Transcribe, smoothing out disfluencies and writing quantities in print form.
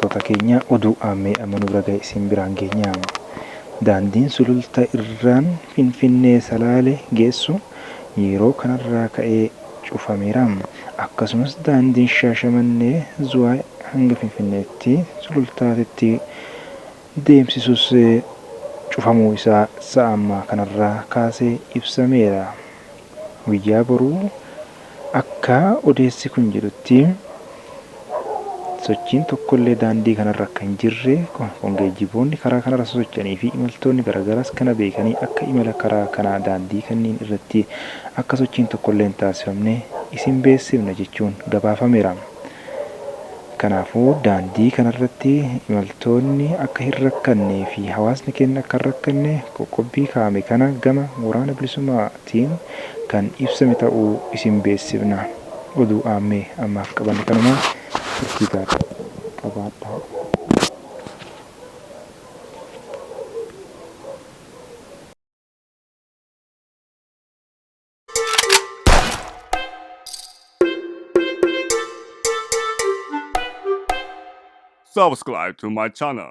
Dhaggeeffattoota keenya, oduu aammee amma nu bira ga'e isin biraan geenya. Daandiin Sululta irraan Finfinnee Salaale geessu yeroo kanarraa ka'ee cufameera. Akkasumas daandiin Shaashamannee Zuwaay hanga Finfinneetti Sulultaatitti deemsisus cufamuu isaa sa'a ammaa kanarraa kaasee ibsameera. Guyyaa boruu akka odeessi kun jedhutti sochiin tokkollee daandii kanarra akka hin jirre, geejjiboonni karaa kanarra sosocho'anii fi imaltoonni garaagaraas kana beekanii akka imala karaa kanaa daandii kanneen irratti akka sochiin tokkollee hin taasifamne isin beeksifna jechuun gabaafameera. Kanaafuu daandii kanarratti imaltoonni akka hin rakkannee fi hawaasni keenya akka hin rakkanne qoqqobbii kaa'ame kana gama Waraana Bilisummaatiin kan ibsame ta'uu isin beeksifna. Oduu aammee ammaaf qabanne kanuma, turtii gaarii qabaadhaa. Subscribe to my channel.